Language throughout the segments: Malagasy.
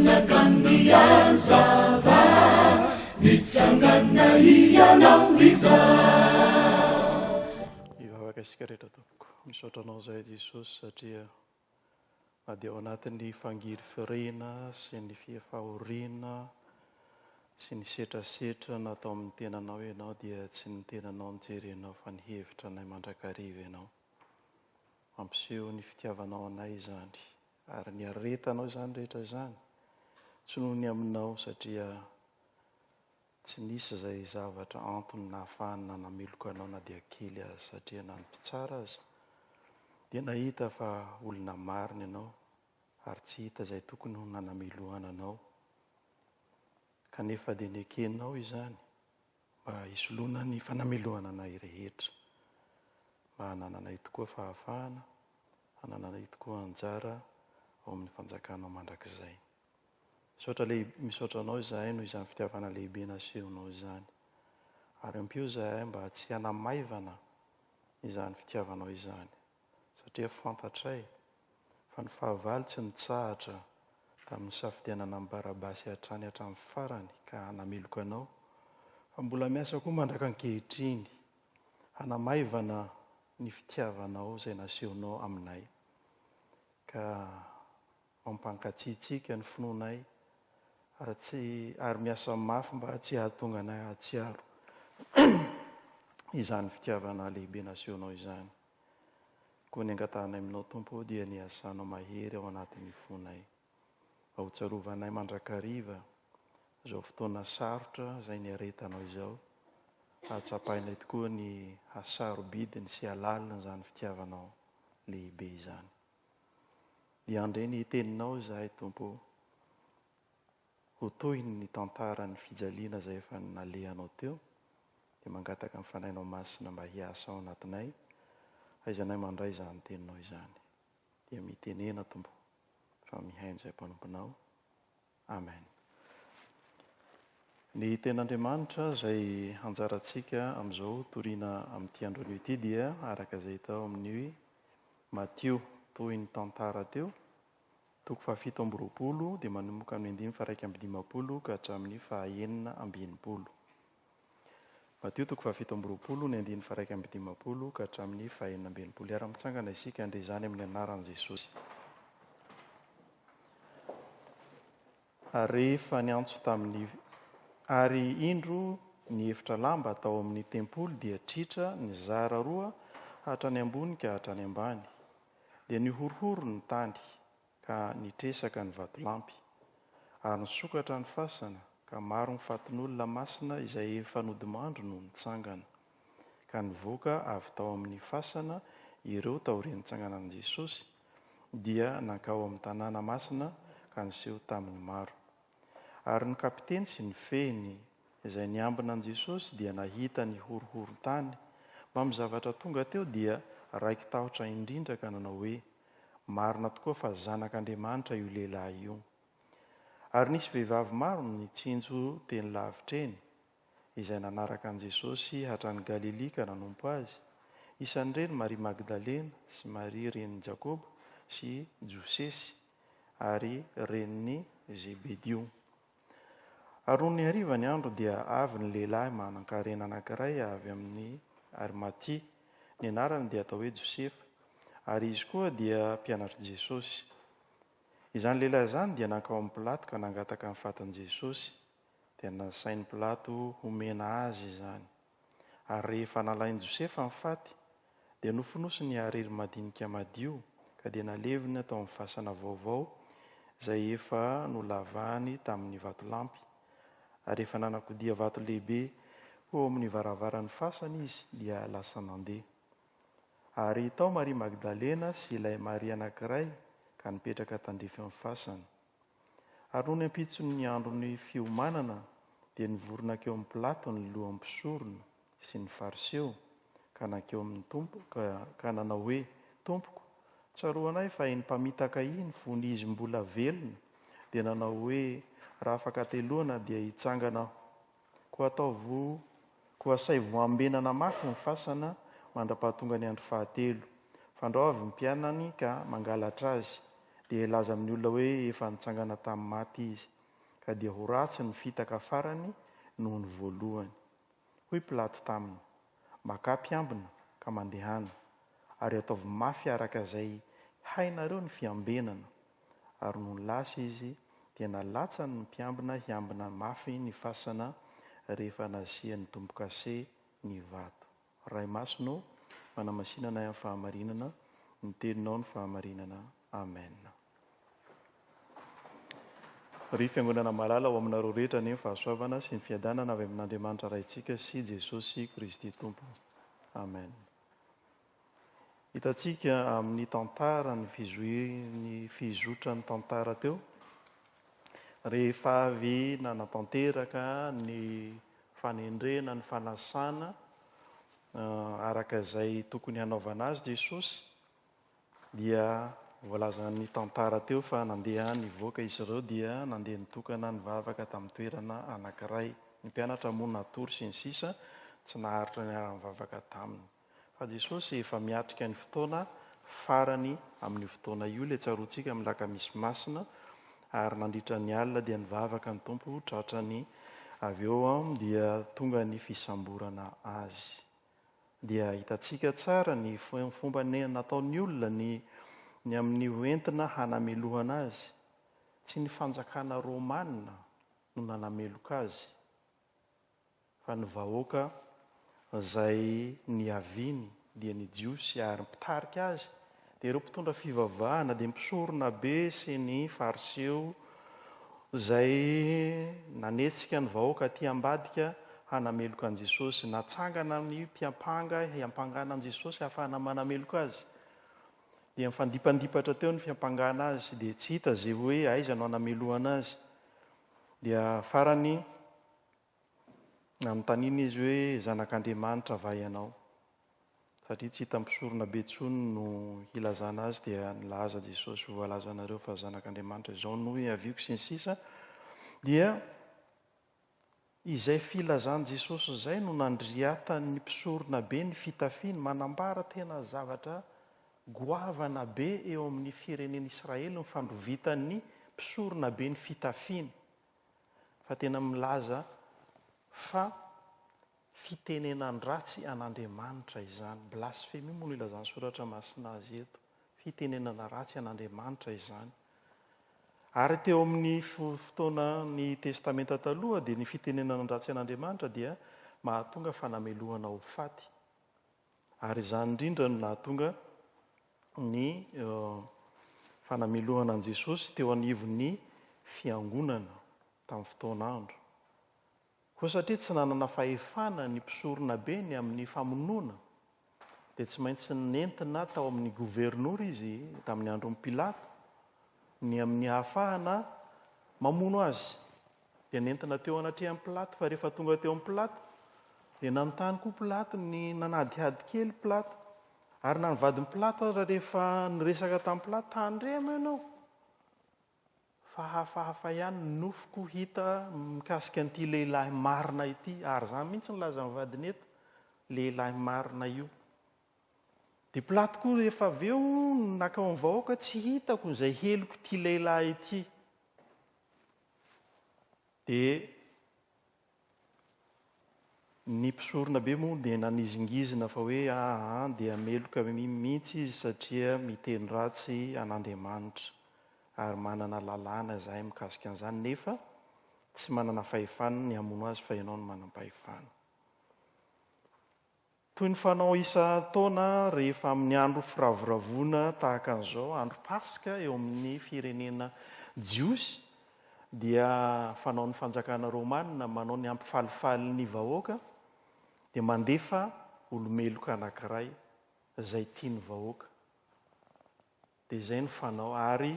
Mpanjakan'ny hazava, nitsangana Hianao izao. Hivavaka isika rehetra tompoko. Misaotra anao izahay Jesosy satria na dia ao anatin'ny fangirifiriana sy ny fahoriana sy ny setrasetra natao amin'ny tenanao ianao dia tsy ny tenanao no jerenao fa ny hevitra anay mandrakariva ianao. Mampiseho ny fitiavanao anay izany ary niaretanao izany rehetra izany tsy noho ny aminao satria tsy nisy izay zavatra antony nahafahany nanameloka anao na dia kely aza satria na ny mpitsara aza dia nahita fa olona marina ianao ary tsy hita izay tokony ho nanamelohana anao kanefa dia nekenao izany mba hisoloana ny fanamelohana anay rehetra, mba hanananay tokoa fahafahana, hanananay tokoa anjara ao amin'ny fanjakanao mandrakizay. Misaotra lehibe, misaotra anao izahay noho izany fitiavana lehibe nasehonao izany. Ary ampio izahay mba tsy hanamaivana izany fitiavanao izany, satria fantatray fa ny fahavalo tsy nitsahatra tamin'ny nisafidianana an'i Barabasy hatrany hatramin'ny farany ka hanameloka anao, fa mbola miasa koa mandraka ankehitriny hanamaivana ny fitiavanao izay nasehonao aminay, ka mampankatsiatsiaka ny finoanay ary tsy ary miasa mafy mba tsy hahatonga anay hahatsiaro izany fitiavana lehibe nasehonao izany. Koa ny angatahanay aminao Tompo ô dia ny hiasanao mahery ao anatin'ny fonay. Mba ho tsarovanay mandrakariva izao fotoana sarotra izay niaretanao izao, hahatsapainay tokoa ny hasarobidiny sy halalin'izany fitiavanao lehibe izany. Dia handre ny teninao izahay Tompo ô, ho tohiny ny tantaran'ny fijaliana izay efa nalehanao teo, dia mangataka ny Fanahinao Masina mba hiasa ao anatinay, haizanay mandray izany teninao izany. Dia mitenena Tompo fa mihaino izay mpanomponao. Amen. Ny tenin'Andriamanitra izay anjarantsika amin'izao toriana amin'ity andro anio ity dia araka izay hita ao amin'ny Matio, tohin'ny tantara teo, Toko fahafito amby 20 dia manomboka amin'ny andininy faha-51 ka hatramin'ny faha-66. Matio toko fahafito amby 20 ny andininy faha-51 ka hatramin'ny faha-66. Hiara-mitsangana isika handre izany amin'ny anaran'i Jesosy. Ary rehefa niantso tamin'ny Ary indro ny efitra lamba tao amin'ny tempoly dia tritra nizara roa hatrany ambony ka hatrany ambany. Dia nihorohoro ny tany, ka nitresaka ny vatolampy. Ary nisokatra ny fasana, ka maro ny fatin'olona masina izay efa nodimandry no nitsangana. Ka nivoaka avy tao amin'ny fasana ireo taorian'ny nitsanganan'i Jesosy, dia nankao amin'ny tanàna masina ka niseho tamin'ny maro. Ary ny kapiteny sy ny fehiny izay niambina an'i Jesosy dia nahita ny horohoron-tany mbamin'ny zavatra tonga teo dia raiki-tahotra indrindra ka nanao hoe, Marina tokoa fa Zanak'Andriamanitra io lehilahy io. Ary nisy vehivavy maro nitsinjo teny lavitra eny, izay nanaraka an'i Jesosy hatrany Galilia ka nanompo azy, isan'ireny Maria Magdalena sy Maria renin'i Jakoba sy Josesy ary renin'i Zebedio. Ary nony hariva ny andro dia avy ny lehilahy manan-karena anankiray avy amin'i Arimatia, ny anarany dia atao hoe Josefa, ary izy koa dia mpianatr'i Jesosy. Izany lehilahy izany dia nankao amin'i Pilato ka nangataka ny fatin'i Jesosy. Dia nasain'i Pilato homena azy izany. Ary rehefa nalain'i Josefa ny faty, dia nofonosiny hariry madinika madio, ka dia naleviny tao amin'ny fasana vaovao izay efa nolavahany tamin'ny vatolampy. Ary rehefa nanakodia vato lehibe ho eo amin'ny varavaran'ny fasana izy, dia lasa nandeha. Ary tao Maria Magdalena sy ilay Maria anankiray ka nipetraka tandrifin'ny fasana. Ary nony ampitson'ny andron'ny fiomanana, dia nivory nankeo amin'i Pilato ny lohan'ny mpisorona sy ny Fariseo, ka nankeo amin'ny Tompo, ka, ka nanao hoe, Tompoko, tsaroanay fa iny mpamitaka iny, fony izy mbola velona, dia nanao hoe, Raha afaka hateloana dia hitsangana aho. Koa ataovy, koa asaivo ambenana mafy ny fasana mandra-pahatonga ny andro fahatelo, fandrao avy ny mpianany ka mangalatra azy. Dia hilaza amin'ny olona hoe efa nitsangana tamin'ny maty izy, ka dia ho ratsy ny fitaka farany noho ny voalohany. Hoy Pilato taminy, Makà mpiambina, ka mandehana, ary ataovy mafy araka izay hainareo ny fiambenana. Ary nony lasa izy, dia nalatsany ny mpiambina hiambina mafy ny fasana rehefa nasiany tombo-kase ny vato. Ray Masina ô, manamasina anay amin'ny fahamarinana, ny Teninao no fahamarinana. Amen. Ry Fiangonana malala, ho aminareo rehetra anie ny fahasoavana sy ny fiadanana avy amin'Andriamanitra Raintsika sy Jesosy Kristy Tompo. Amen. Hitantsika amin'ny tantara ny fizohin'ny fizotran'ny tantara teo, rehefa avy nanatanteraka ny fanendrena ny fanasana araka izay tokony hanaovana azy Jesosy, dia voalazan'ny tantara teo fa nandeha nivoaka izy ireo dia nandeha nitokana nivavaka tamin'ny toerana anankiray. Ny mpianatra moa natory sy ny sisa tsy naharitra niara-nivavaka taminy. Fa Jesosy efa miatrika ny fotoana farany amin'io fotoana io, ilay tsaroantsika amin'ny Lakamisy Masina, ary nandritra ny alina dia nivavaka ny Tompo, tratrany avy eo dia tonga ny fisamborana Azy. Dia hitantsika tsara ny fomba nataon'ny olona ny ny amin'ny ho entina hanamelohana Azy. Tsy ny fanjakana romana no nanameloka Azy. Fa ny vahoaka izay niaviany, dia ny Jiosy ary ny mpitarika azy, dia ireo mpitondra fivavahana, dia ny mpisoronabe sy ny Fariseo, izay nanetsika ny vahoaka aty ambadika hanameloka an'i Jesosy. Natsangana ny mpiampanga hiampangana an'i Jesosy hahafahana manameloka azy. Dia nifandipandipatra teo ny fiampangana azy, dia tsy hita izay hoe aiza no hanamelohana azy. Dia farany, Nanontaniana izy hoe, Zanak'Andriamanitra va ianao? Satria tsy hitan'ny mpisoronabe intsony no hilazana azy, dia nilaza Jesosy, Voalazanareo fa Zanak'Andriamanitra, izao no ihaviako, sy ny sisa Dia izay filazan'i Jesosy izay no nandriatan'ny mpisoronabe ny fitafiany, manambara tena zavatra goavana be eo amin'ny firenen'Israely ny fandrovitan'ny mpisoronabe ny fitafiany. fa tena milaza fa fitenenan-dratsy an'Andriamanitra izany. Blasfemia moa no ilazan'ny Soratra Masina azy eto. Fitenenana ratsy an'Andriamanitra izany. Ary teo amin'ny fotoanan'ny Testamenta Taloha dia ny fitenenan-dratsy an'Andriamanitra dia mahatonga fanamelohana ho faty. Ary izany indrindra no nahatonga ny fanamelohana an'i Jesosy teo anivon'ny fiangonana tamin'ny fotoan'andro. Koa satria tsy nanana fahefana ny mpisoronabe ny amin'ny famonoana, dia tsy maintsy nentina tao amin'ny governora izy tamin'ny andron'i Pilato, ny amin'ny hahafahana mamono azy. Dia nentina teo anatrehan'i Pilato, fa rehefa tonga teo amin'i Pilato, dia nanontany koa Pilato, ny nanadihady kely Pilato. Ary na ny vadin'i Pilato aza rehefa niresaka tamin'i Pilato, tandremo ianao, fa hafahafa ihany ny nofoko hita mikasika an'ity lehilahy marina ity. Ary izany mihitsy no lazan'ny vadiny eto, lehilahy marina io. Dia Pilato koa rehefa avy eo nakao amin'ny vahoaka, tsy hitako izay helok'ity lehilahy ity. Dia ny mpisorona be moa dia nanizingizina fa hoe aa dia meloka mihitsy izy satria miteny ratsy an'Andriamanitra ary manana lalàna izahay mikasika an'izany nefa tsy manana fahefana ny hamono azy fa ianao no manam-pahefana. Toy ny fanao isan-taona rehefa amin'ny andro firavoravoana tahaka an'izao, andro Paska eo amin'ny firenena jiosy, dia fanaon'ny fanjakana romana manao ny hampifalifaly ny vahoaka, dia mandefa olo-meloka anankiray izay tian'ny vahoaka. Dia izay no fanao. Ary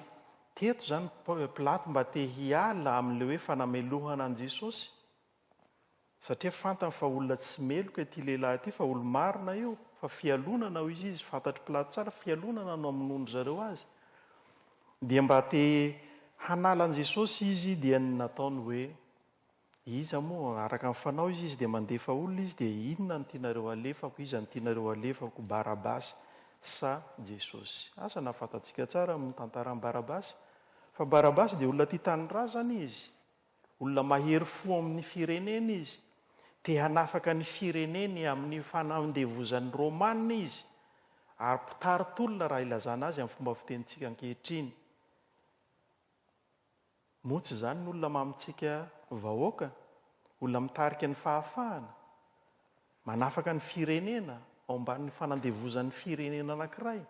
teto izany Pilato mba te hiala amin'ilay hoe fanamelohana an'i Jesosy, Satria fantany fa olona tsy meloka ity lehilahy ity fa olo-marina io, fa fialonana hoy izy, fantatr'i Pilato tsara fialonana no hamonoan-dry zareo azy. Dia mba te hanala an'i Jesosy izy dia ny nataony hoe, iza moa, araka ny fanao izy, izy dia mandefa olona izy dia inona no tianareo alefako, iza no tianareo alefako, Barabasy. sa Jesosy. Asa na fantatsika tsara amin'ny tantaran'i Barabasy fa Barabasy dia olona tia tanindrazana izy, olona mahery fo amin'ny fireneny izy, te hanafaka ny fireneny amin'ny fanandevozan'ny Romana izy, ary mpitari-tolona raha ilazana azy amin'ny fomba fitenintsika ankehitriny. Moa tsy izany ny olona mamintsika vahoaka? Olona mitarika ny fahafahana, manafaka ny firenena ao ambanin'ny fanandevozan'ny firenena anankiray.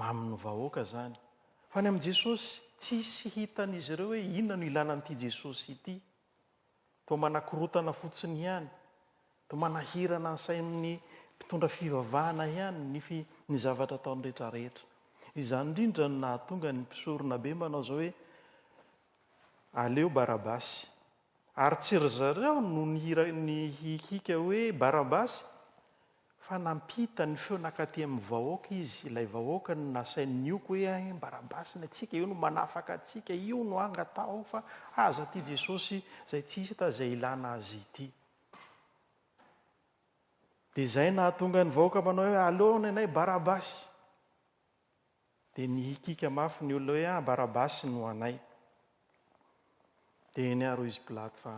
Mamin'ny vahoaka izany. Fa ny amin'i Jesosy, tsisy hitan'izy ireo hoe inona no ilana an'ity Jesosy ity. Toa manakorotana fotsiny ihany, toa manahirana ny sain'ny mpitondra fivavahana ihany ny fi, ny zavatra ataony rehetra rehetra. Izany indrindra no nahatonga ny mpisoronabe manao izao hoe, Aleo Barabasy. Ary tsy ry zareo no nihira, nihikika hoe Barabasy, Fa nampita ny feo nakaty amin'ny vahoaka izy, ilay vahoaka no nasainy nioko hoe eh, Barabasy ny antsika, io no manafaka antsika, io no angataho fa aza ity Jesosy izay tsy hita izay ilana azy ity. Dia izay nahatonga ny vahoaka manao hoe aleo ny anay Barabasy. Dia nihikika mafy ny olona hoe ah, Barabasy no anay. Dia eny ary hoy izy Pilato fa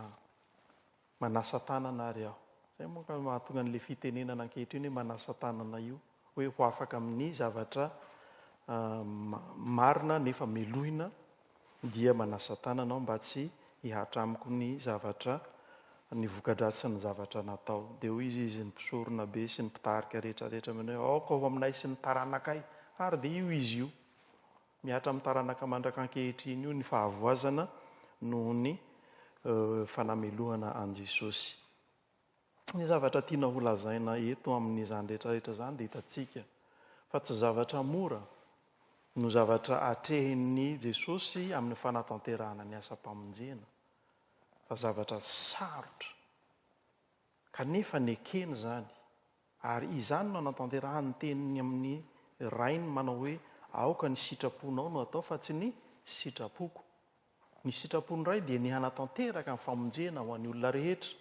manasa tanana ary aho. Izay moa ka mahatonga an'ilay fitenenana ankehitriny hoe manasa tanana io, hoe ho afaka amin'ny zavatra marina nefa melohina dia manasa tanana aho mba tsy hihatra amiko ny zavatra, ny voka-dratsin'ny zavatra natao. Dia hoy izy, izy ny mpisorona be sy ny mpitarika rehetra rehetra manao hoe, aoka ho aminay sy ny taranakay. Ary dia io izy io. Mihatra amin'ny taranaka mandraka ankehitriny io ny fahavoazana noho ny fanamelohana an'i Jesosy. Ny zavatra tiana ho lazaina eto amin'izany rehetra rehetra izany dia hitantsika fa tsy zavatra mora no zavatra atrehin'i Jesosy amin'ny fanatanterahana ny asam-pamonjena fa zavatra sarotra. Kanefa nekeny izany ary izany no anatanterahany ny teniny amin'ny Rainy manao hoe aoka ny sitraponao no atao fa tsy ny sitrapoko. Ny sitrapon'ny Ray dia ny hanatanteraka ny famonjena ho an'ny olona rehetra.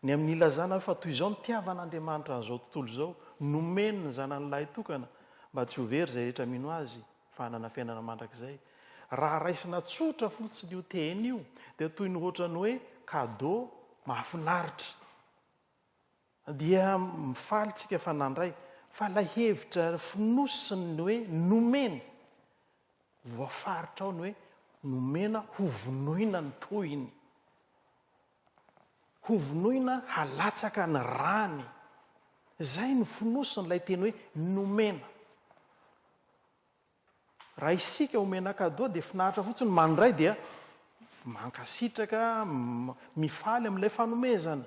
Ny amin'ny ilazana fa toy izao nitiavan'Andriamanitra an'izao tontolo izao, nomeny ny Zanany lahitokana mba tsy ho very izay rehetra mino Azy fa hanana fiainana mandrakizay. Raha raisina tsotra fotsiny io teny io dia toy ny ohatran'ny hoe cadeau mahafinaritra. Dia mifaly tsika fa nandray. Fa ilay hevitra fonosiny ny hoe nomena, voafaritra ao ny hoe nomena hovonoina ny tohiny. Hovonoina halatsaka ny rany. Izay no fonosiny ilay teny hoe nomena. Raha isika omena cadeau dia finaritra fotsiny mandray dia mankasitraka, mifaly amin'ilay fanomezana.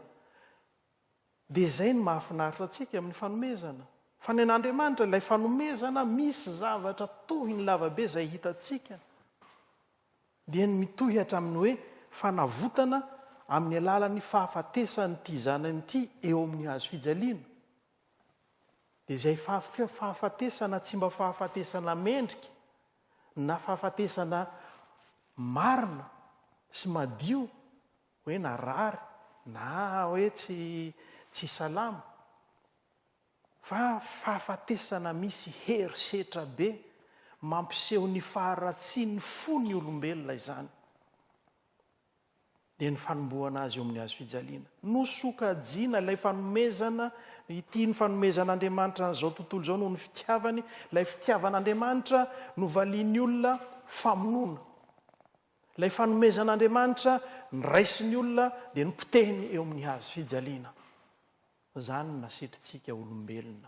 Dia izay no mahafinaritra antsika amin'ny fanomezana. Fa ny an'Andriamanitra ilay fanomezana misy zavatra tohiny lavabe izay hitantsika. Dia ny mitohy hatramin'ny hoe fanavotana amin'ny alalan'ny fahafatesan'ity zanany ity eo amin'ny hazo fijaliana. Dia izay fahafatesana tsy mba fahafatesana mendrika na fahafatesana marina sy madio, hoe narary na hoe tsy tsy salama, fa fahafatesana misy herisetra be mampiseho ny faharatsian'ny fon'ny olombelona izany. dia ny fanombohana azy eo amin'ny hazo fijaliana. Nosokajiana ilay fanomezana, ity ny fanomezan'Andriamanitra an'izao tontolo izao noho ny fitiavany, ilay fitiavan'Andriamanitra novalian'ny olona famonoana. Ilay fanomezan'Andriamanitra noraisin'ny olona dia nopotehiny eo amin'ny hazo fijaliana. Izany no nasetrintsika olombelona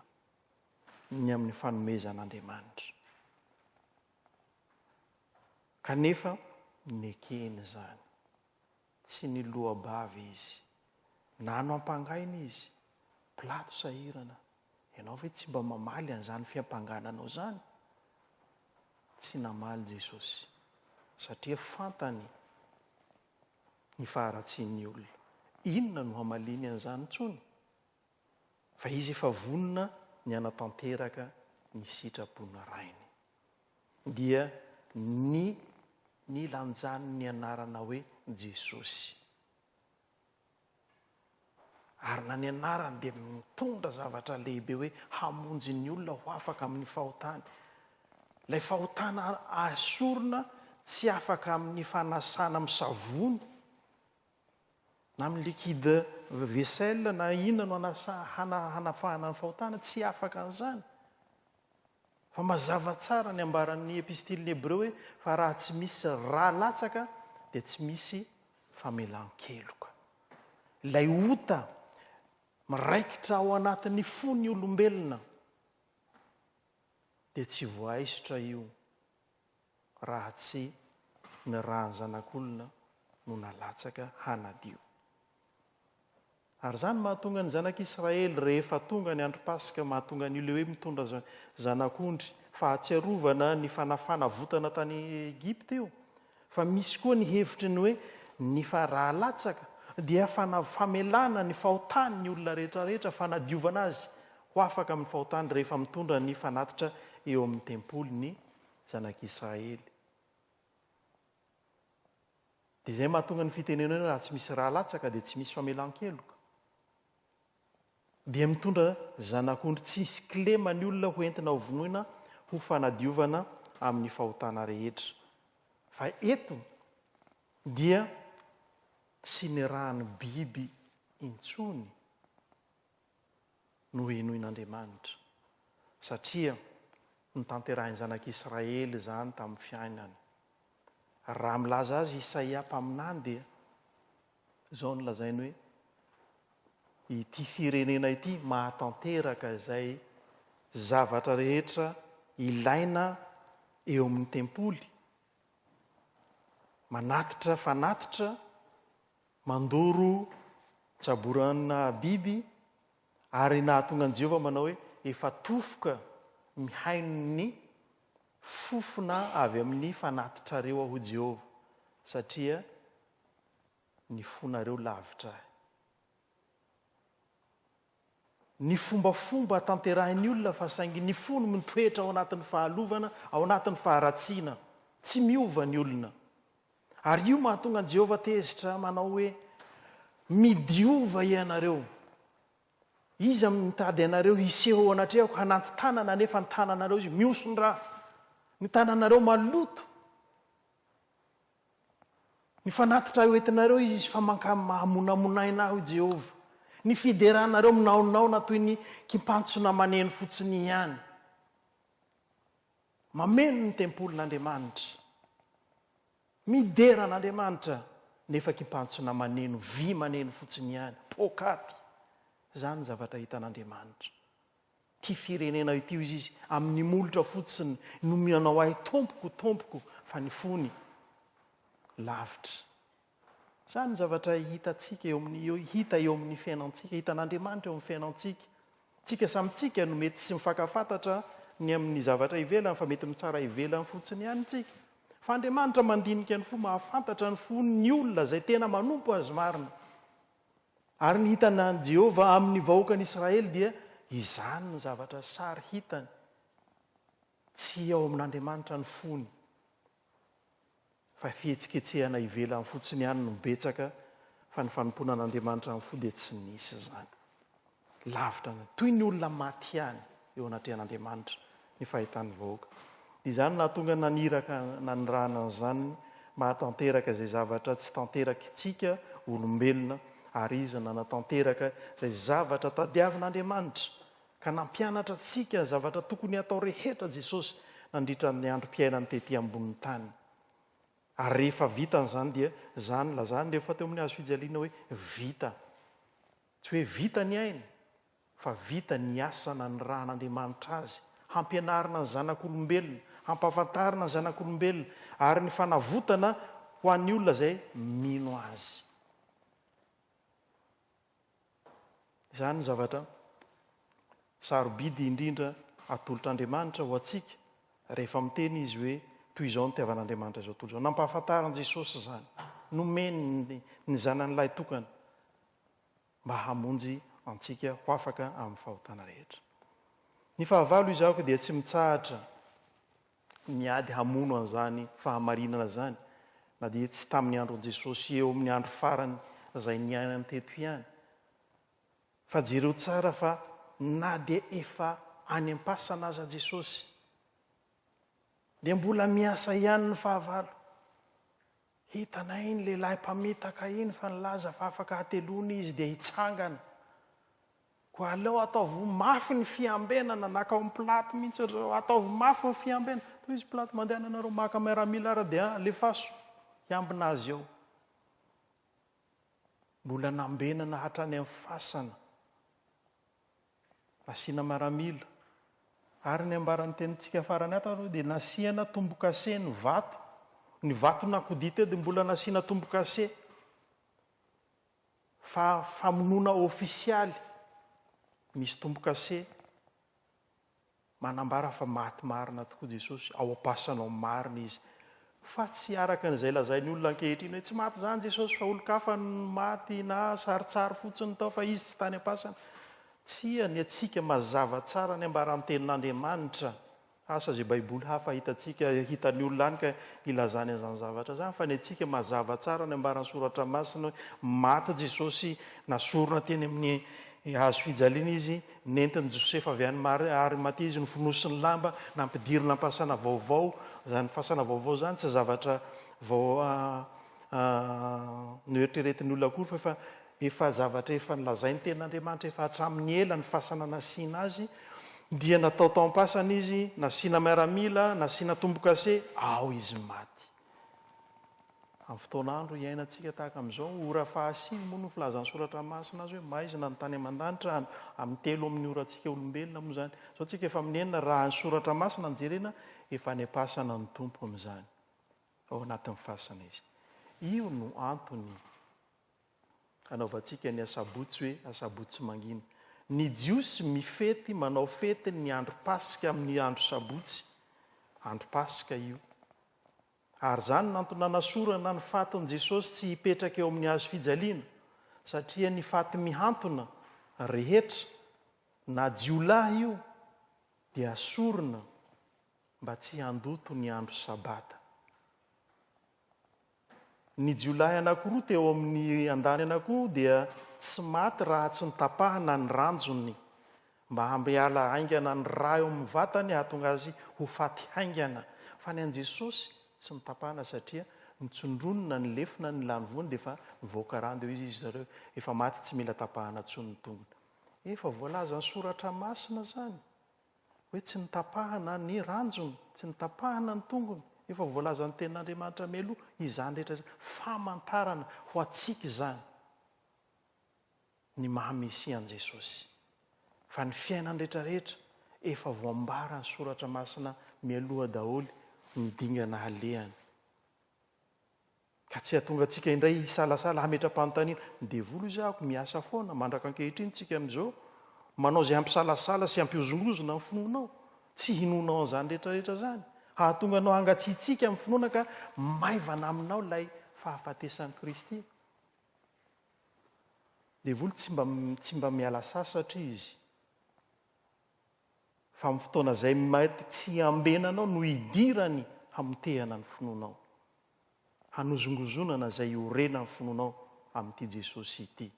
ny amin'ny fanomezan'Andriamanitra. Kanefa nekeny izany. Tsy niloa-bava izy. Na nampangaina izy. Pilato sahirana. Ianao ve tsy mba mamaly an'izany fiampangana anao izany? Tsy namaly Jesosy. Satria fantany ny faharatsian'ny olona. Inona no hamaliany an'izany intsony? Fa izy efa vonona ny hanatanteraka ny sitrapon'ny Rainy. Dia ny nilanjany ny anarana hoe Jesosy. Ary na ny anarany dia mitondra zavatra lehibe hoe hamonjy ny olona ho afaka amin'ny fahotany. Ilay fahotana asorina tsy afaka amin'ny fanasana amin'ny savony na amin'ny liquide vaisselle na inona no anasa hanafahana ny fahotana, tsy afaka an'izany. Fa mazava tsara ny ambaran'ny epistilin'ny Hebreo hoe fa raha tsy misy ra latsaka dia tsy misy famelan-keloka. Ilay ota miraikitra ao anatin'ny fon'ny olombelona dia tsy voaisotra io raha tsy ny ràn'ny Zanak'olona no nalatsaka hanadio. Ary izany mahatonga ny zanak'Israely rehefa tonga ny andro Paska, mahatonga an'io ilay hoe mitondra zanak'ondry, fahatsiarovana ny fanafanavotana tany Egypta io. Fa misy koa ny hevitry ny hoe ny fa raha latsaka dia famelana ny fahotany ny olona rehetra rehetra, fanadiovana azy ho afaka amin'ny fahotany rehefa mitondra ny fanatitra eo amin'ny tempoly ny zanak'Israely. Dia izay mahatonga ny fitenenana hoe raha tsy misy rà latsaka dia tsy misy famelan-keloka. Dia mitondra zanak'ondry tsisy kilema ny olona ho entina ho vonoina ho fanadiovana amin'ny fahotana rehetra. Fa eto dia tsy ny ràn'ny biby intsony no henoin'Andriamanitra, satria notanterahin'ny zanak'Israely izany tamin'ny fiainany. Raha milaza azy Isaia mpaminany dia izao no lazainy hoe, Ity firenena ity mahatanteraka izay zavatra rehetra ilaina eo amin'ny tempoly, manatitra fanatitra, mandoro tsaborana biby, ary nahatonga an'i Jehovah manao hoe, Efa tofoka mihaino ny fofona avy amin'ny fanatitrareo aho, Jehovah, satria ny fonareo lavitra ahy. Ny fombafomba tanterahin'ny olona fa saingy ny fony mitoetra ao anatin'ny fahalovana, ao anatin'ny faharatsiana. Tsy miova ny olona. Ary io mahatonga an'i Jehovah tezitra manao hoe, Midiova ianareo. Iza no mitady anareo hiseho eo anatrehako hananty tanana nefa ny tananareo izy mihoson-dra. Ny tananareo maloto. Ny fanatitra hoentinareo izy izy fa mankamonamonaina aho i Jehovah. Ny fideranareo minaonaona toy ny kimpantsona maneno fotsiny ihany. Mameno ny tempolin'Andriamanitra. Midera an'Andriamanitra, nefa kimpantsona maneno, vy maneno fotsiny ihany. Poakaty. Izany ny zavatra hitan'Andriamanitra. Ity firenena ity, hoy Izy, amin'ny molotra fotsiny no mianao ahy tompoko, tompoko, fa ny fony lavitra. Izany ny zavatra hitantsika eo amin'ny, hita eo amin'ny fiainantsika, hitan'Andriamanitra eo amin'ny fiainantsika. Tsika samy tsika no mety tsy mifankafantatra ny amin'ny zavatra ivelany fa mety mitsara ivelany fotsiny ihany tsika. Fa Andriamanitra mandinika ny fo, mahafantatra ny fon'ny olona izay tena manompo Azy marina. Ary ny hitan'i Jehovah amin'ny vahoakan'Israely dia izany no zavatra sary hitany. Tsy ao amin'Andriamanitra ny fony. Fa fihetsiketsehana ivelany fotsiny ihany no betsaka fa ny fanompoana an'Andriamanitra amin'ny fo dia tsy nisy izany. Lavitra an'izany. Toy ny olona maty ihany eo anatrehan'Andriamanitra ny fahitan'ny vahoaka. Dia izany no nahatonga naniraka nanirahana an'izany mba hahatanteraka izay zavatra tsy tanterakitsika olombelona ary Izy nanatanteraka izay zavatra tadiavin'Andriamanitra Ka nampianatra antsika ny zavatra tokony hatao rehetra Jesosy nandritra ny androm-piainany tety ambonin'ny tany. Ary rehefa vitany izany dia izany nilazany rehefa teo amin'ny hazo fijaliana hoe vita. Tsy hoe vita ny ainy fa vita ny asa nanirahan'Andriamanitra azy hampianarina ny zanak'olombelona, hampahafantarina ny zanak'olombelona ary ny fanavotana ho an'ny olona izay mino azy. Izany no zavatra sarobidy indrindra atolotr'Andriamanitra ho antsika rehefa miteny Izy hoe toy izao no nitiavan'Andriamanitra izao tontolo izao. Nampahafantarin'i Jesosy izany. Nomeny ny Zanany lahitokana mba hamonjy antsika ho afaka amin'ny fahotana rehetra. Ny fahavalo izako dia tsy mitsahatra niady hamono an'izany fahamarinana izany, na dia tsy tamin'ny andron'i Jesosy eo amin'ny andro farany izay niainany teto ihany. Fa jereo tsara fa na dia efa any am-pasana aza Jesosy dia mbola miasa ihany ny fahavalo. Hitanay iny lehilahy mpamitaka iny fa nilaza fa afaka hateloana izy dia hitsangana. Koa aleo ataovy mafy ny fiambenana, naka ao amin'i Pilato mihitsy ry zareo, ataovy mafy ny fiambenana. Toy izy Pilato, mandehana ianareo maka miaramila ary dia alefaso hiambina azy eo. Mbola nambenana hatrany amin'ny fasana. Nasiana miaramila. Ary ny ambaran'ny tenintsika farany ato aloha dia nasiana tombokase ny vato. Ny vato nakodia teo dia mbola nasiana tombokase. Fa famonoana ofisialy misy tombokase manambara fa maty marina tokoa Jesosy, ao am-pasana ao marina Izy. Fa tsy araka an'izay lazain'ny olona ankehitriny hoe tsy maty izany Jesosy fa olon-kafa no maty na sarintsary fotsiny tao fa Izy tsy tany am-pasana. Tsia, ny antsika mazava tsara ny ambaran'ny tenin'Andriamanitra. Asa izay baiboly hafa hitantsika, hitan'ny olona any ka ilazany an'izany zavatra izany, fa ny antsika mazava tsara ny ambaran'ny soratra masina hoe maty Jesosy, nasorina teny amin'ny hazo fijaliana Izy, nentin'i Josefa avy any Arimatia Izy, nofonosiny lamba, nampidirina am-pasana vaovao, izany fasana vaovao izany tsy zavatra vao noeritreretin'ny olona akory fa efa efa zavatra efa nolazain'ny tenin'Andriamanitra efa hatramin'ny ela ny fasana nasiana azy, dia natao tao am-pasana izy, nasiana miaramila, nasiana tombo-kase, ao izy maty. Amin'ny fotoan'andro iainantsika tahaka amin'izao, ora fahasivy moa no filazan'ny soratra masina azy hoe maizina ny tany aman-danitra, amin'ny telo amin'ny orantsika olombelona moa izany. Izao tsika efa amin'ny enina, raha ny soratra masina no jerena, efa any am-pasana ny Tompo amin'izany. Ao anatin'ny fasana izy. Io no antony anaovantsika ny asabotsy hoe asabotsy mangina. Ny Jiosy mifety, manao fety ny andro Paska amin'ny andro sabotsy. Andro Paska io. Ary izany no antony nanasorana ny fatin'i Jesosy tsy hipetraka eo amin'ny hazo fijaliana, satria ny faty mihantona rehetra, na jiolahy io, dia asorina mba tsy handoto ny andro Sabata. Ny jiolahy anankiroa teo amin'ny andany anankiroa dia tsy maty raha tsy notapahana ny ranjony mba hampiala haingana ny ra eo amin'ny vatany hahatonga azy ho faty haingana. Fa ny an'i Jesosy tsy notapahana satria notsindronina ny lefona ny lanivoany dia efa nivoaka rano dia hoy izy zareo efa maty tsy mila tapahana intsony ny tongony. Efa voalazan'ny soratra masina izany. Hoe tsy notapahana ny ranjony, tsy notapahana ny tongony. Efa voalazan'ny Tenin'Andriamanitra mialoha izany rehetra izany. Famantarana ho antsika izany ny maha Mesia an'i Jesosy. Fa ny fiainany rehetra rehetra efa voambaran'ny Soratra Masina mialoha daholo ny dingana halehany. Ka tsy hahatonga antsika indray hisalasala hametra-panontaniana. Ny devoly hoy izy miasa foana mandraka ankehitriny tsika amin'izao. Manao izay hampisalasala sy hampihozongozona ny finoanao. Tsy hinoanao an'izany rehetra rehetra izany. Hahatonga anao hangatsiatsiaka amin'ny finoana ka maivana aminao ilay fahafatesan'i Kristy. Devoly tsy mba tsy mba miala sasatra izy. Fa amin'ny fotoana izay mety tsy hiambenanao no hidirany hamotehana ny finoanao. Hanozongozonana izay iorenan'ny finoanao amin'ity Jesosy ity.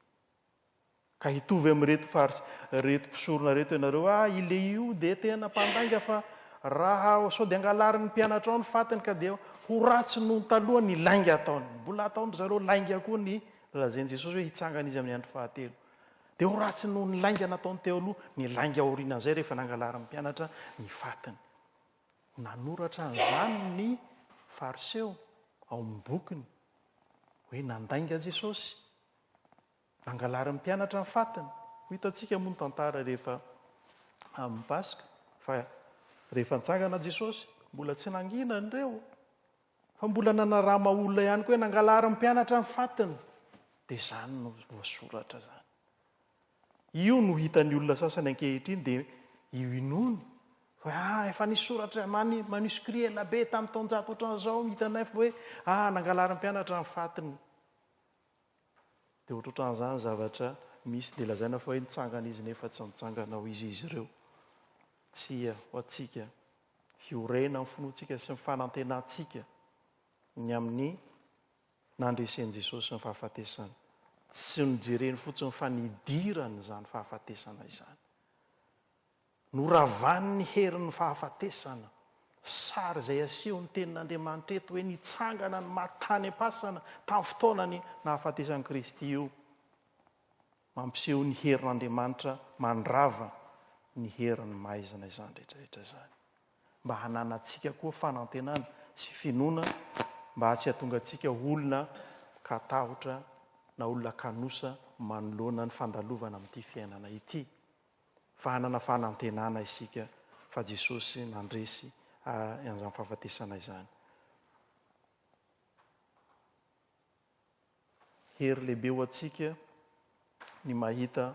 Ka hitovy amin'ireto faris, ireto mpisorona ireto ianareo, ah, i Lehio dia tena mpandainga fa raha sao dia angalarin'ny mpianatrao ny fatiny ka dia ho ratsy noho ny taloha ny lainga ataony. Mbola ataon-dry zareo lainga koa ny lazain'i Jesosy hoe hitsangana izy amin'ny andro fahatelo. Dia ho ratsy noho ny lainga nataony teo aloha ny lainga aorianan'izay rehefa nangalarin'ny mpianatra ny fatiny. Nanoratra an'izany ny Fariseo ao amin'ny bokiny hoe nandainga Jesosy, nangalarin'ny mpianatra ny fatiny. Ho hitantsika moa ny tantara rehefa amin'ny Paska fa rehefa nitsangana Jesosy, mbola tsy nangina ireo fa mbola nanarama olona ihany koa hoe nangalarin'ny mpianatra ny fatiny. Dia izany no voasoratra izany. Io no hitan'ny olona sasany ankehitriny dia io inoany fa ah efa nisy soratra mani manuscrit ela be tamin'ny taonjato ohatran'izao hitanay fa hoe ah nangalarin'ny mpianatra ny fatiny. Dia ohatrohatran'izany zavatra misy dia lazaina fa hoe nitsangana izy nefa tsy nitsangana ho izy izy ireo. Tsia ho antsika hiorena ny finoantsika sy ny fanantenantsika ny amin'ny nandresen'i Jesosy ny fahafatesana. Tsy nojereny fotsiny fa nidirany izany fahafatesana izany. Noravany ny herin'ny fahafatesana. Sary izay asehon'ny Tenin'Andriamanitra eto hoe nitsangana ny maty tany am-pasana tamin'ny fotoanany nahafatesan'i Kristy io. Mampiseho ny herin'Andriamanitra mandrava ny herin'ny maizina izany rehetra rehetra izany. Mba hananantsika koa fanantenana sy finoana mba tsy hahatonga antsika ho olona katahotra na olona kanosa manoloana ny fandalovana amin'ity fiainana ity. Fa hanana fanantenana isika fa Jesosy nandresy an'izany fahafatesana izany. Hery lehibe ho antsika ny mahita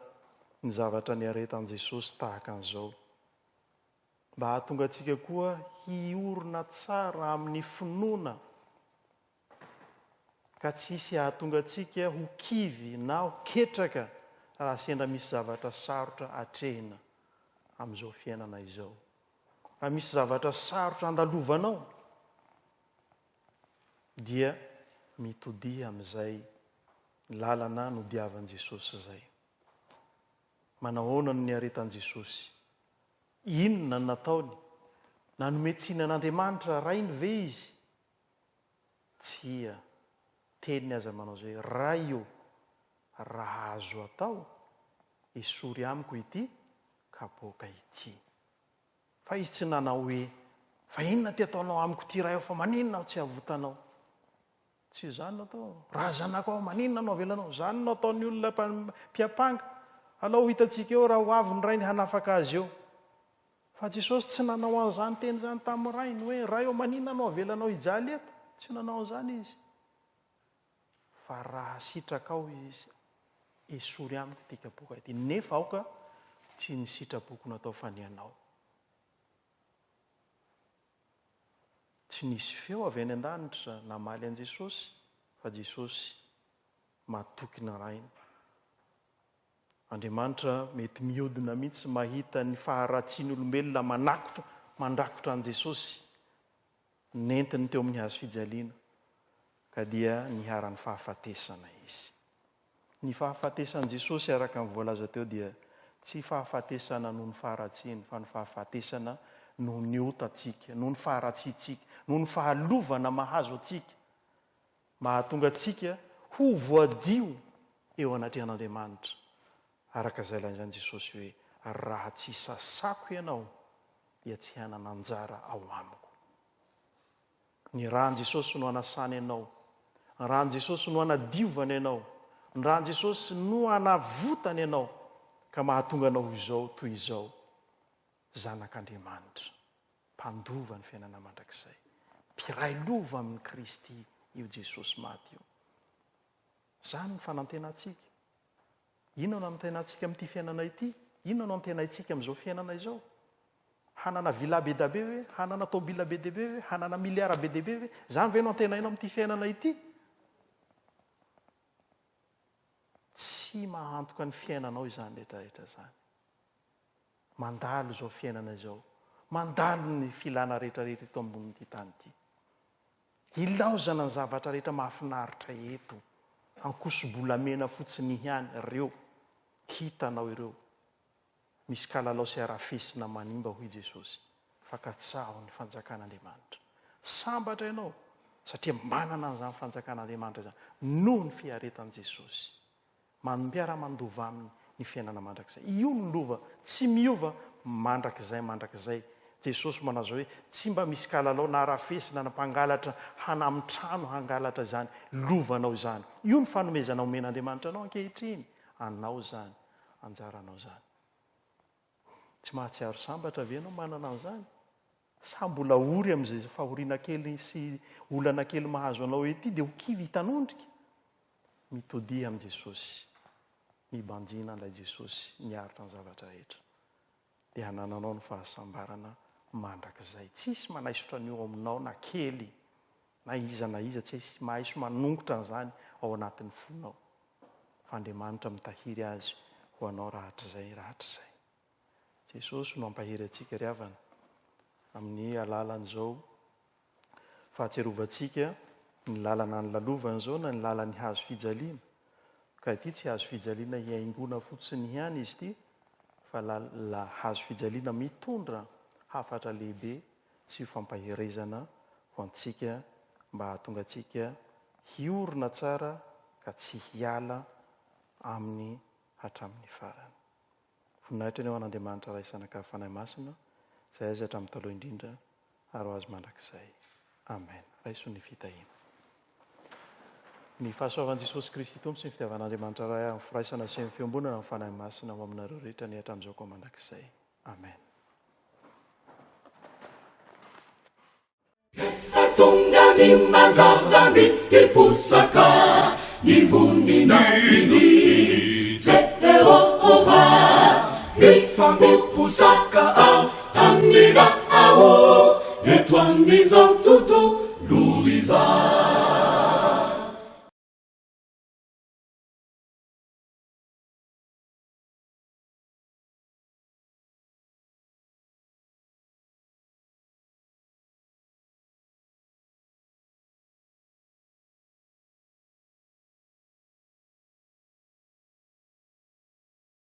ny zavatra niaretan'i Jesosy tahaka an'izao. Mba hahatonga antsika koa hiorina tsara amin'ny finoana ka tsy hisy hahatonga antsika ho kivy na ho ketraka raha sendra misy zavatra sarotra atrehina amin'izao fiainana izao. Raha misy zavatra sarotra andalovanao dia mitodiha amin'izay lalana nodiavan'i Jesosy izay. Manahoana no niaretan'i Jesosy? Inona no nataony? Nanome tsiny an'Andriamanitra Rainy ve izy? Tsia. Teniny aza manao izay hoe, Ray ô, raha azo atao, esory amiko ity kapoaka ity. Fa izy tsy nanao hoe, Fa inona ity ataonao amiko ity Ray ô, fa maninona aho tsy avotanao? Tsy izany no atao. Raha zanako aho, maninona no avelanao? Izany no ataon'ny olona mpiampanga. Alao ho hitantsika eo raha ho avy ny rainy hanafaka azy eo. Fa Jesosy tsy nanao an'izany teny izany tamin'ny rainy hoe, Ray ô, maninona no avelanao hijaly eto? Tsy nanao an'izany izy. Fa raha sitrakao izy, esory amiko ity kapoaka ity. Nefa aoka tsy ny sitrapoko no atao fa ny anao. Tsy nisy feo avy any an-danitra namaly an'i Jesosy fa Jesosy matoky ny Rainy. Andriamanitra mety mihodina mihitsy mahita ny faharatsian'ny olombelona manakotra mandrakotra an'i Jesosy nentiny teo amin'ny hazo fijaliana ka dia niharan'ny fahafatesana izy. Ny fahafatesan'i Jesosy araka ny voalaza teo dia tsy fahafatesana noho ny faharatsiany fa ny fahafatesana noho ny otantsika, noho ny faharatsiantsika, noho ny fahalovana mahazo antsika, mahatonga antsika ho voadio eo anatrehan'Andriamanitra. Araka izay lazain'i Jesosy hoe, Raha tsy sasako ianao dia tsy hanana anjara ao amiko. Ny ran'i Jesosy no anasany anao. Ny ran'i Jesosy no anadiovany anao. Ny ran'i Jesosy no anavotany anao ka mahatonga anao ho izao toy izao, zanak'Andriamanitra, mpandova ny fiainana mandrakizay, mpiray lova amin'i Kristy io Jesosy maty io. Izany ny fanantenantsika. Inona no antenaintsika amin'ity fiainana ity? Inona no antenaintsika amin'izao fiainana izao? Hanana villa be da be ve? Hanana tôbila be dia be ve? Hanana miliara be dia be ve? Izany ve no antenainao amin'ity fiainana ity? Tsy mahantoka ny fiainanao izany rehetra rehetra izany. Mandalo izao fiainana izao. Mandalo ny filana rehetra rehetra eto ambonin'ity tany ity. Ilaozana ny zavatra rehetra mahafinaritra eto. Ankoso-bolamena fotsiny ihany ireo hitanao ireo. Misy kalalao sy harafesina manimba hoy Jesosy fa katsaho ny fanjakan'Andriamanitra. Sambatra ianao satria manana an'izany fanjakan'Andriamanitra izany noho ny fiaretan'i Jesosy. Mpiara-mandova aminy ny fiainana mandrakizay. Io no lova tsy miova mandrakizay mandrakizay. Jesosy manao hoe tsy mba misy kalalao na harafesina na mpangalatra hanamin-trano hangalatra izany lovanao izany. Io no fanomezana omen'Andriamanitra anao ankehitriny. Anao izany. Anjaranao izany. Tsy mahatsiaro sambatra ve ianao manana an'izany? Sa mbola ory amin'izay fahoriana kely sy olana kely mahazo anao ety dia ho kivy hitanondrika? Mitodiha amin'i Jesosy. Mibanjina an'ilay Jesosy niaritra ny zavatra rehetra. Dia hanananao ny fahasambarana mandrakizay. Tsisy manaisotra an'io ao aminao na kely. Na iza na iza tsy hisy mahaiso manongotra an'izany ao anatin'ny fonao. Fa Andriamanitra mitahiry azy ho anao rahatrizay rahatrizay. Jesosy no hampahery antsika ry havana amin'ny alalan'izao fahatsiarovantsika ny lalana nilalovany izao na ny lalan'ny hazo fijaliana. Ka ity tsy hazo fijaliana hihaingoana fotsiny ihany izy ity fa la hazo fijaliana mitondra hafatra lehibe sy fampaherezana ho antsika mba hahatonga antsika hiorina tsara ka tsy hiala aminy hatramin'ny farany. Voninahitra anie ho an'Andriamanitra Ray Zanaka Fanahy Masina, izay aiza hatramin'ny taloha indrindra ary ho azy mandrakizay. Amen. Raiso ny fitahiana. Ny fahasoavan'i Jesosy Kristy Tompo sy ny fitiavan'Andriamanitra Ray ary ny firaisana sy ny fiombonana amin'ny Fanahy Masina ho aminareo rehetra anie hatramin'izao koa mandrakizay. Amen. Efa tonga ny mazava mihiposaka, ny voninahiny.